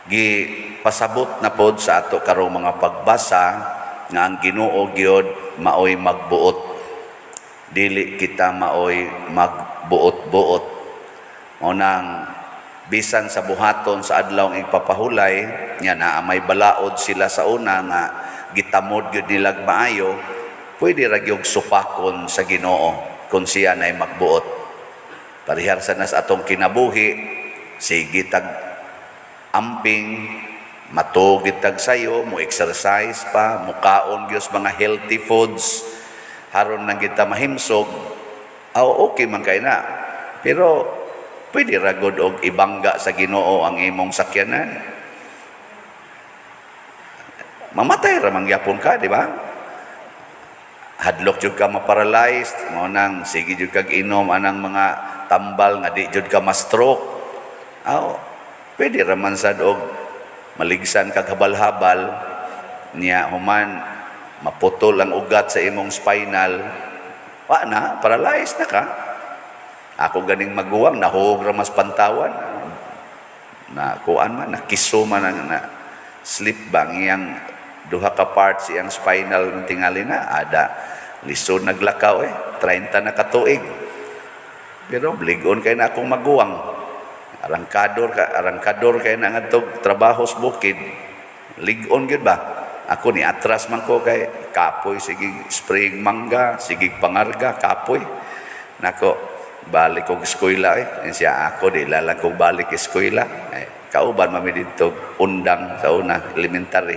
Gi pasabot na pod sa ato karong mga pagbasa nga ang Ginoo gyud maoy magbuot. Dili kita maoy magbuot-buot. Mao nang bisan sa buhaton sa adlaw ang igpapahulay nya naa may balaod sila sa una nga gitamod gyud nilag maayo, pwede ra gyud supakon sa Ginoo kung siya nay magbuot. Parehar sa nas atong kinabuhi, sige tag amping, matugid tag sayo, mo exercise pa, mukaon gyud mga healthy foods haron nang kita mahimsog. Aw, okay man kay na. Pero pwede ra gud og ibangga sa Ginoo ang imong sakyanan. Mamatay ra man gyapon ka, di ba? Hadlok jud ka ma-paralyzed, mao nang sige jud kag inom anang mga tambal nga di jud ka ma-stroke. Aw, pwede ra man sad og maligsan kag habal-habal niya, human maputol ang ugat sa imong spinal, wa na, paralyzed na ka. Ako ganing maguwang, nahuog ra mas pantawan, na kuan man, nakiso man ang na slip bang iyang duha ka parts, iyang spinal ng tingali na ada, lisod naglakaw eh, 30 na katuig. Pero bligon kay na akong maguwang, arangkador ka, arangkador kay na ngadtog trabaho sa bukid, lig-on gyud ba. Ako ni atras man ko kay kapoy, sige spring mangga, sige pangarga, kapoy nako. Balik og eskwela eh. Siya ako di lalang kog balik eskwela eh, kauban mami didto undang sa una, elementary.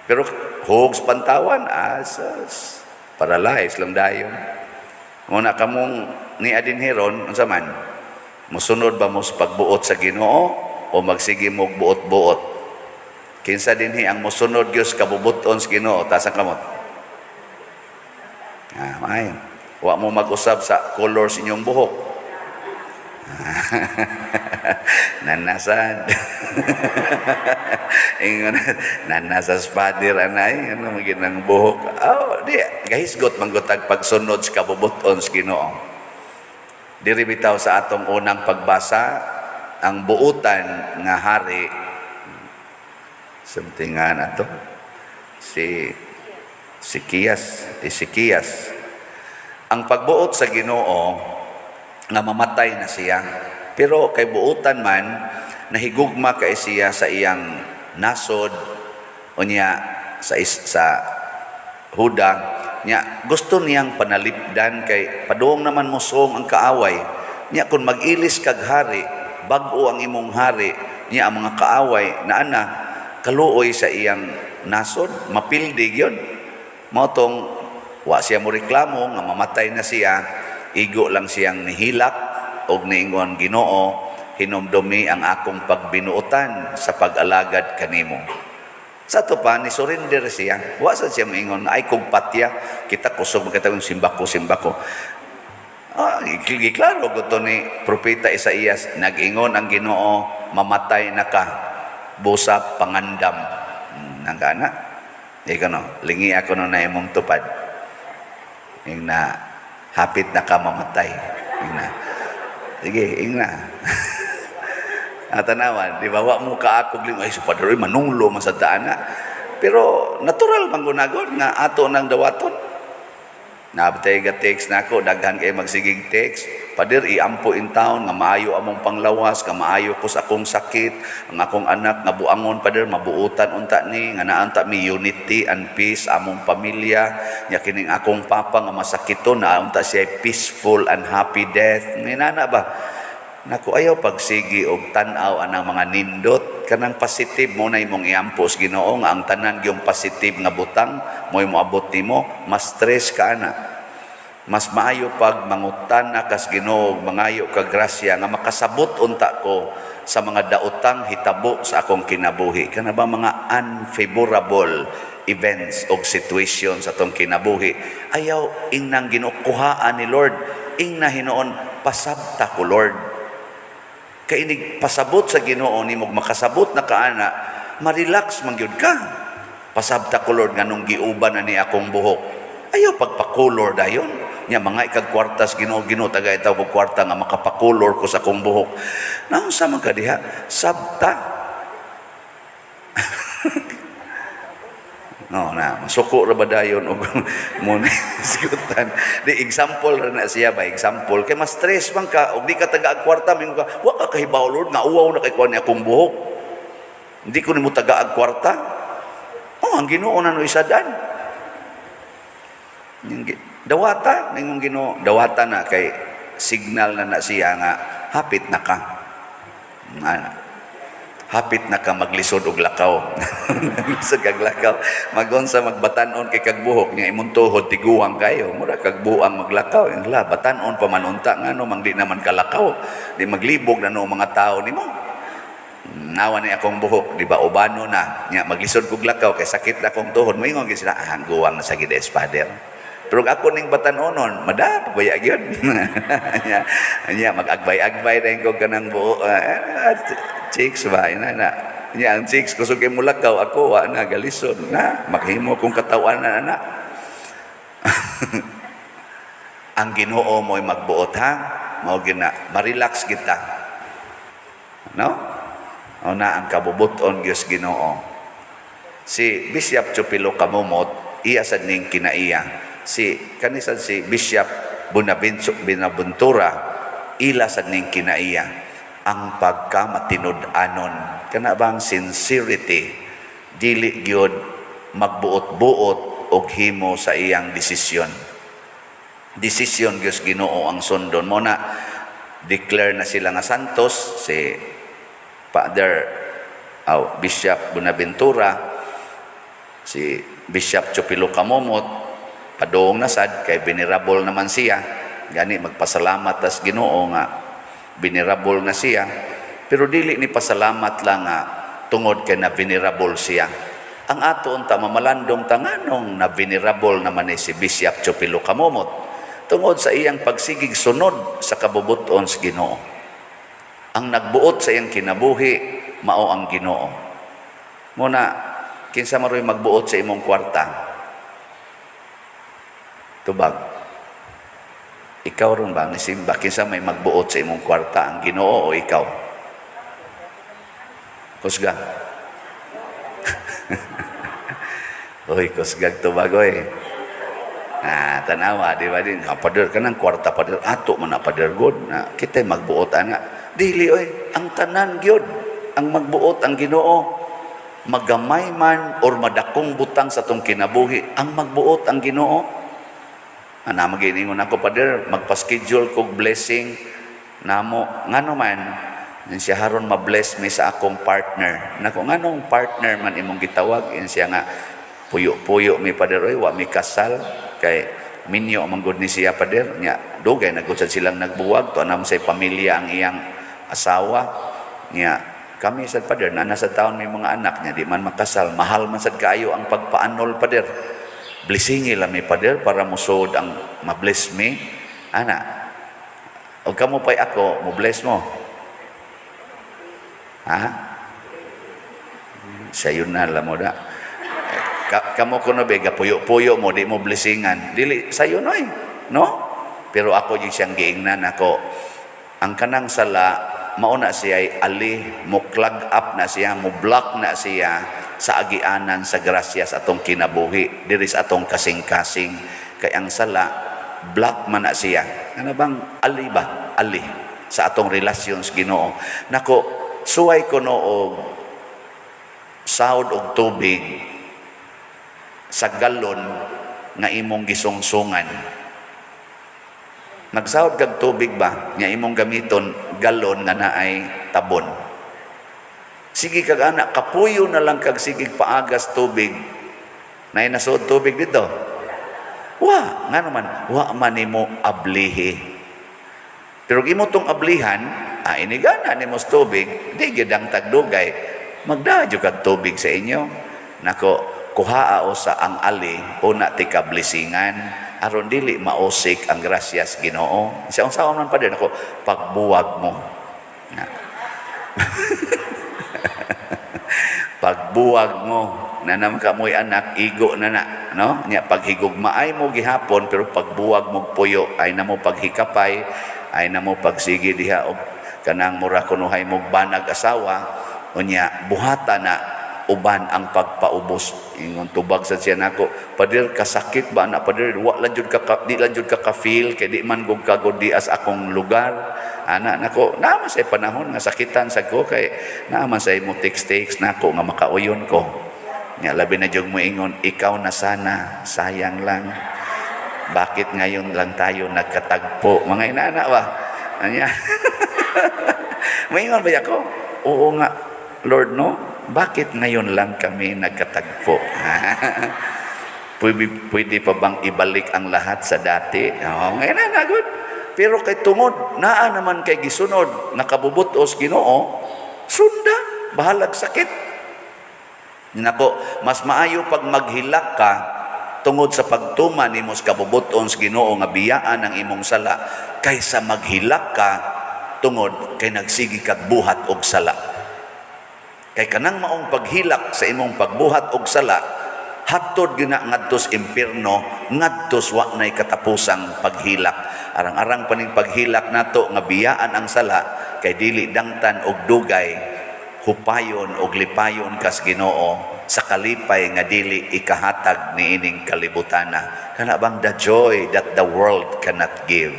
Pero hugs pantawan, asas, paralyzed lang dayon. Muna kamong ni adin heron, unsa man? Musunod ba mo sa pagbuot sa Ginoo o magsige mo buot-buot? Kinsa dinhi ang mosunod gyud sa kabubuton sa Ginoo? Taas ang kamot. Ah, maayo. Wa mo mag-usab sa color sa inyong buhok. Nanasad. Ingon nanasa father anay ano maginang buhok. Oh, di gahisgot manggutag pagsunod sa kabubuton sa Ginoo. Diri bitaw sa atong unang pagbasa, ang buutan nga hari, something nga na to si Sikias, Ezekias. Ang pagbuot sa Ginoo nga mamatay na siya. Pero kay buutan man, nahigugma kay siya sa iyang nasod unya sa Huda nya, gusto niyang panalipdan kay padung naman mosong ang kaaway niya. Kung mag-ilis kag hari, bag-o ang imong hari niya, ang mga kaaway na ana kaluoy sa iyang nasod, mapildi gyud. Mao tong wa siya mo reklamo nga mamatay na siya, igo lang siyang nihilak og niingon, "Ginoo, hinumdumi ang akong pagbinuotan sa pag-alagad kanimo." Sa ato pa, ni surrender siya. Wa sa siya moingon, "Ay kog patya, kita kusog makita kong simbako, simbako." Ah, giklaro ko ni Propeta Isaías, nag-ingon ang Ginoo, "Mamatay na ka, busa pangandam." Nang kana. Ikaw no, lingi ako no na imong tupad. Ing na, hapit na ka mamatay. Ing na. Sige, ing na. Tanawan, di ba? Wa mo ka ako ay, sa padre, manunglo man sa daan na. Pero natural man gunagod nga ato nang dawaton. Nabtay ga text na ako, daghan kay magsigig text. "Pader, iampo in town nga maayo among panglawas, nga maayo ko sa akong sakit, ang akong anak nga buangon, pader, mabuutan unta ni, nga naanta mi unity and peace among pamilya, nya kining akong papa nga masakiton na unta siya peaceful and happy death." Nginana ba? Naku, ayaw pagsigi og tan-aw anang mga nindot kanang positive mo na imong iampo sa Ginoo nga ang tanan gyung positive nga butang mo'y moabot nimo, mas stress ka ana. Mas maayo pag mangutana kas Ginoo, mangayo ka grasya nga makasabot unta ko sa mga daotang hitabo sa akong kinabuhi, kana ba mga unfavorable events og situation sa atong kinabuhi. Ayaw ingnang ginukuhaan ni Lord, ingna hinuon, "Pasabta ko, Lord." Kay inig pasabot sa Ginoo nimo, makasabot na kaana, ma-relax man gyud ka. "Pasabta ko, Lord, nganong giuban na ni akong buhok." Ayaw pagpakulor dayon. Nya mga ikag kwartas Ginoo, "Ginoo, tagay itaw ko kwarta nga makapakulor ko sa akong buhok." Naunsa man ka diha? Sabta. No, na masuko ra ba dayon og mo sigutan. Di example ra na siya ba, example kay mas stress man ka og di ka taga kwarta, mingon ka, "Wa ka kahibaw, Lord, nga uwaw na kay kuan ni akong buhok. Hindi ko nimo taga kwarta." Oh, ang Ginoo na no isadan. Dawata, ningong Ginoo, dawata na kay signal na na siya nga hapit na ka. Nga, hapit na ka maglisod og lakaw. Lisod kag lakaw. Magonsa magbatanon kay kag buhok nya imong tuhod tiguang kayo. Mura kag buang maglakaw. La batanon pa man unta, ngano mang di naman kalakaw. Di maglibog na no mga tao nimo. Nawa ni akong buhok, di ba ubano na. Nya maglisod kog lakaw kay sakit na akong tuhod. Moingon gyud sila, "Ah, guwang na sa gid father." Pero ako ning batan-onon, mada pabaya gyud. Nya, nya mag-agbay-agbay na ko kanang buo. Chicks ba ina na. Nya ang chicks kusog kay mulakaw, ako wa na galisod na maghimo kong katawan na na. Ang Ginoo mo'y magbuot, ha. Mao gina, ma-relax kita. No? O na ang kabubuton Dios Ginoo. Si Bishop Chupilo Kamumot, iya sad ning kinaiya. Si kanisan si Bishop Bonaventure Binaventura, ila sad ning kinaiya ang pagkamatinud-anon, kana bang sincerity, dili gyud magbuot-buot og himo sa iyang desisyon. Desisyon Dios Ginoo ang sundon mo na. Declare na sila nga santos, si Father aw Bishop Bonaventura, si Bishop Chupilo Kamumot, padung na sad kay venerable naman siya. Gani magpasalamat tas Ginoo nga venerable na siya, pero dili ni pasalamat lang nga tungod kay na venerable siya. Ang ato unta mamalandong ta nganong na venerable naman ni si Bishop Chupilo Kamumot, tungod sa iyang pagsigig sunod sa kabubuton sa Ginoo. Ang nagbuot sa iyang kinabuhi mao ang Ginoo. Muna kinsa maroy magbuot sa imong kwarta? Tubag. Ikaw ron ba ni simba, kinsa may magbuot sa imong kwarta, ang Ginoo o ikaw? Kusga. Oy, kusgag tubag oy. Ah, tanawa, di ba din? Ah, pader ka ng kwarta, pader. Ato man na, pader god. Na, kita magbuot ana. Dili oy, ang tanan gyud. Ang magbuot ang Ginoo. Magamay man or madakong butang sa tong kinabuhi, ang magbuot ang Ginoo. Ana maginingon ako, "Pader, magpa-schedule kog blessing namo." Ngano man? Siya haron ma-bless mi sa akong partner. Nako, nganong partner man imong gitawag? In siya nga puyo-puyo mi, pader, oy, wa mi kasal kay minyo man gud ni siya, pader. Nya dugay na gud sad silang nagbuwag to anam sa pamilya ang iyang asawa. Nya kami sad, pader, na nasa taon may mga anak niya, di man makasal, mahal man sad kaayo ang pagpaanol, pader. Blessingi lang mi, pader, para musod ang ma-bless mi ana. O kamo pay ako mo bless mo, ha? Sayon na lang mo da. Kamo kuno be puyo-puyo mo, di mo blessingan, dili sayo noy, no? Pero ako yung siyang giingnan ako, ang kanang sala mao na siya ay ali mo clog up na siya, mo block na siya sa agianan sa grasya sa atong kinabuhi diri sa atong kasing-kasing, kay ang sala block man na siya. Ano bang ali ba, ali sa atong relasyon sa Ginoo. Nako, suway ko no og sahod og tubig sa galon nga imong gisungsungan. Nagsahod kag tubig ba nga imong gamiton galon nga naay tabon. Sige kag anak, kapuyo na lang kag sige paagas tubig. Naay nasuod tubig dito? Wa, ngano man, wa man nimo ablihi. Pero imo tong ablihan, inigana nimo sa tubig, di gyud ang tagdugay, magdadyo kag tubig sa inyo. Nako, kuhaa o sa ang ali, una ti kablesingan, aron dili mausik ang grasyas Ginoo. Sa unsaon man pa din ako, pagbuwag mo. Na. Pagbuwag mo, na naman ka mo'y anak, igo na na, no? Nya paghigugmaay mo gihapon, pero pagbuwag mo puyo, ay na mo paghikapay, ay na mo pagsige diha og kanang mura kunuhay mo banag asawa, unya buhata na uban ang pagpaubos. Ingon tubag sa siya nako, "Pader, kasakit ba na, pader? Wa lang jud ka, di lang jud ka ka-feel kay di man gud ka di as akong lugar." Ana nako, naa man say panahon nga sakitan sa ko kay naa man say mo text nako nga makauyon ko. Nga labi na jud mo ingon, "Ikaw na sana, sayang lang. Bakit ngayon lang tayo nagkatagpo?" Mga inana ba? Anya. Maingon ba ako? "Oo nga, Lord, no? Bakit ngayon lang kami nagkatagpo? Pwede pa bang ibalik ang lahat sa dati?" Oo, ngayon na, good. Pero kay tungod, naa naman kay gisunod, nakabubutos Ginoo, sunda, bahalag sakit. Nako, mas maayo pag maghilak ka tungod sa pagtuman nimo sa kabubuton sa Ginoo nga biyaan ang imong sala kaysa maghilak ka tungod kay nagsigi kag buhat og sala. Kay kanang maong paghilak sa imong pagbuhat og sala, hatod gyud na ngadto sa impierno, ngadto sa wa nay katapusang paghilak. Arang-arang pa ning paghilak nato nga biyaan ang sala kay dili dangtan og dugay, hupayon og lipayon kas Ginoo sa kalipay nga dili ikahatag niining kalibutana. Kana bang the joy that the world cannot give.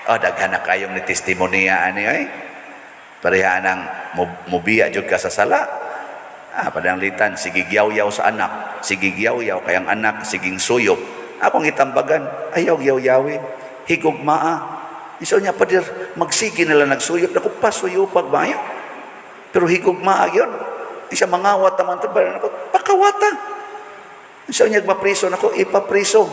Oh, daghan na kayong ni testimonya ani ay. Pareha nang mubiya jud ka sa sala. Ah, padanglitan, sige gyaw-yaw sa anak, sige gyaw-yaw kay ang anak siging suyop. Akong itambagan, ayaw gyaw-yawin. Higugmaa. Iso niya, "Pader, magsige nila nagsuyop." Naku, pasuyopag maayo. Pero higugmaa yun. Isa mangawat naman ito. Nako, pakawata. Isa niya mapriso nako, ipapriso.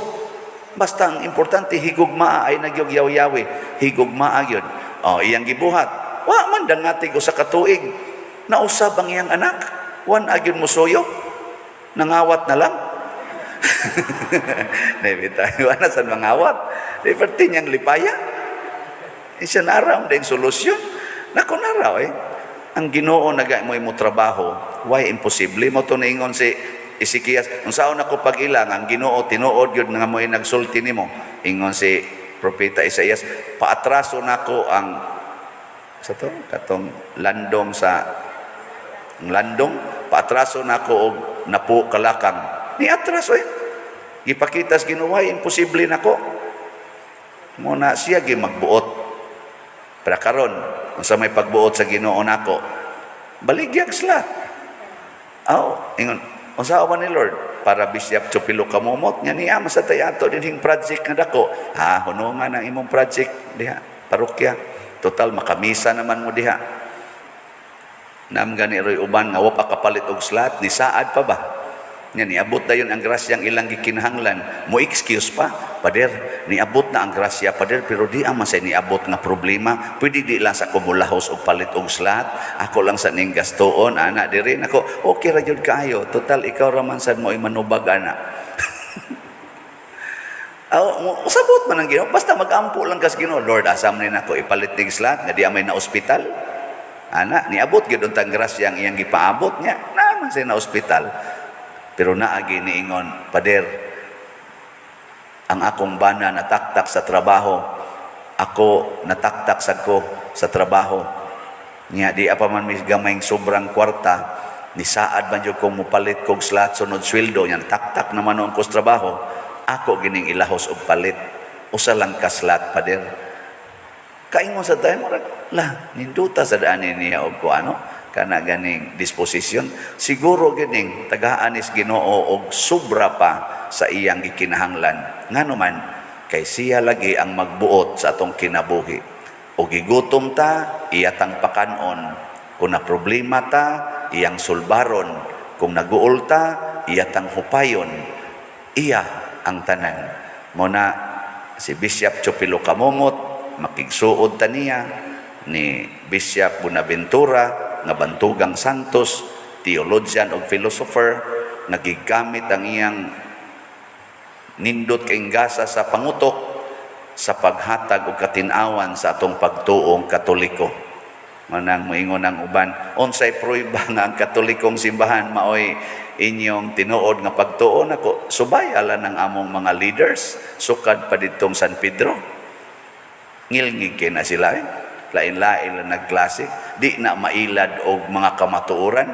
Basta ang importante, higugmaa ay nagyogyaw-yawi. Higugmaa yun. Oh, iyang gibuhat. Wa man dangatig usa ka tuig. Nausab ang iyang anak. Wan agyon mo suyop. Nangawat na lang. Nebita, wala sa mangawat. Di perti niyang lipaya. Isa naraw din solusyon. Nako, naraw eh. Ang Ginoo naga mo imo trabaho, why imposible mo to niingon si Ezekias, "Unsaon ako pag-ilang ang Ginoo tinuod gyud nga mo'y nagsulti nimo." Ingon si propeta Isaias, "Paatraso nako ang sa to katong landong sa ang landong, paatraso nako og napo kalakang." Ni atraso eh. Gipakita sa Ginoo, "Why imposible nako?" Mo na siya gi magbuot. Pero karon, unsa may pagbuot sa Ginoo nako? Baligyag sila. Aw, ingon, unsa man ni Lord? Para Bishop Chupilo kamumot nya niya masa tay ato dinhing project nga dako. Ha, hunungan ang imong project diha, parokya. Total makamisa naman mo diha. Nam gani roy uban nga wa pa kapalit og slot ni saad pa ba? Nya niabot dayon ang grasyang ilang gikinahanglan, mo excuse pa, "Pader, niabot na ang grasya, pader, pero di man say niabot nga problema. Pwede di lang sa kumulahos og palit og slot. Ako lang sa ning gastuon ana diri nako." Okay ra jud kaayo. Total ikaw ra man sad mo manubag ana. Aw, usabot man ang Ginoo. Basta mag-ampo lang kas Ginoo. "Lord, asa man ni nako ipalit ning slot nga di amay na ospital?" Ana, niabot gyud untang grasya ang iyang gipaabot niya. Naman siya na ospital. Pero naagi niingon, "Pader, ang akong bana nataktak sa trabaho. Ako nataktak sa ko sa trabaho. Nya di pa man mis gamayng sobrang kwarta, ni saad man jud kong mupalit kog slot sunod sweldo nya taktak naman noon ko sa trabaho. Ako gining ilahos og palit. Usa lang ka slot, pader." Kaingon sa tayo, murag, la, ninduta sa daan niya og ko ano, kana ganing disposisyon. Siguro gining tagaan is Ginoo og sobra pa sa iyang gikinahanglan. Ngano man, kay siya lagi ang magbuot sa atong kinabuhi. O gigutom ta, iya tang pakanon. Kung na problema ta, iyang sulbaron. Kung naguol ta, iya tang hupayon. Iya ang tanan. Mo na si Bishop Chupilo Kamumot, makigsuod ta niya, ni Bishop Bonaventura, nga Bantugang Santos, theologian og philosopher, nagigamit ang iyang nindot kay gasa sa pangutok sa paghatag og katin-awan sa atong pagtuong Katoliko. Manang moingon ang uban, unsay prueba nga ang Katolikong simbahan maoy inyong tinuod nga pagtuo nako? Subay ala ng among mga leaders sukad pa ditong San Pedro. Ngilngig kay na sila eh. Lain-lain lang nagklase, di na mailad og mga kamatuoran.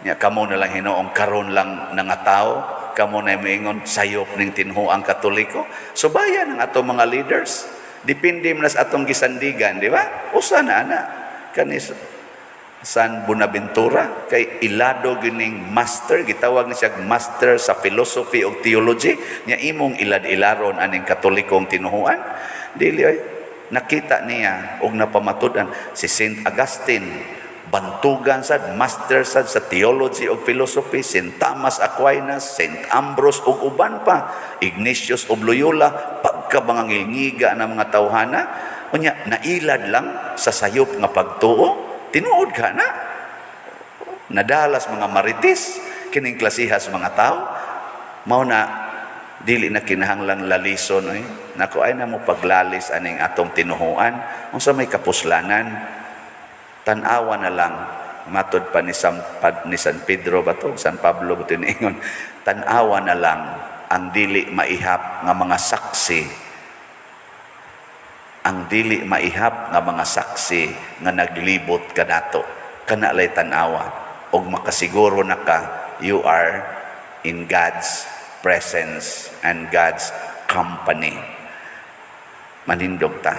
Nya kamo na lang hinuong karon lang nangatao, kamo na moingon sayop ning tinuoang Katoliko. Subayan ang atong mga leaders. Depende man sa atong gisandigan, di ba? Usa na ana. Kani San Bonaventura kay ilado gining master, gitawag ni siya master sa philosophy ug theology. Nya imong ilad-ilaron aning Katolikong tinuhuan? Dili oy. Nakita niya og napamatud-an. Si Saint Augustine, bantugan sad, master sad sa theology ug philosophy. Saint Thomas Aquinas, Saint Ambrose ug uban pa, Ignatius of Loyola, pagka mga ngilngiga na mga tawhana, unya nailad lang sa sayop nga pagtuo. Tinuod ka na nadalas mga marites kining klasihas mga tao. Mao na dili na kinahanglang lalison oy. Nako, ay na mo paglalis aning atong tinuhuan, unsa may kapuslanan? Tan-awa na lang, matod pa ni San Pedro ba to, San Pablo ba to, niingon, tan-awa na lang ang dili maihap nga mga saksi, ang dili maihap nga mga saksi nga naglibot kanato. Kana lay tan-awa og makasiguro na ka you are in God's presence and God's company. Manindog ta.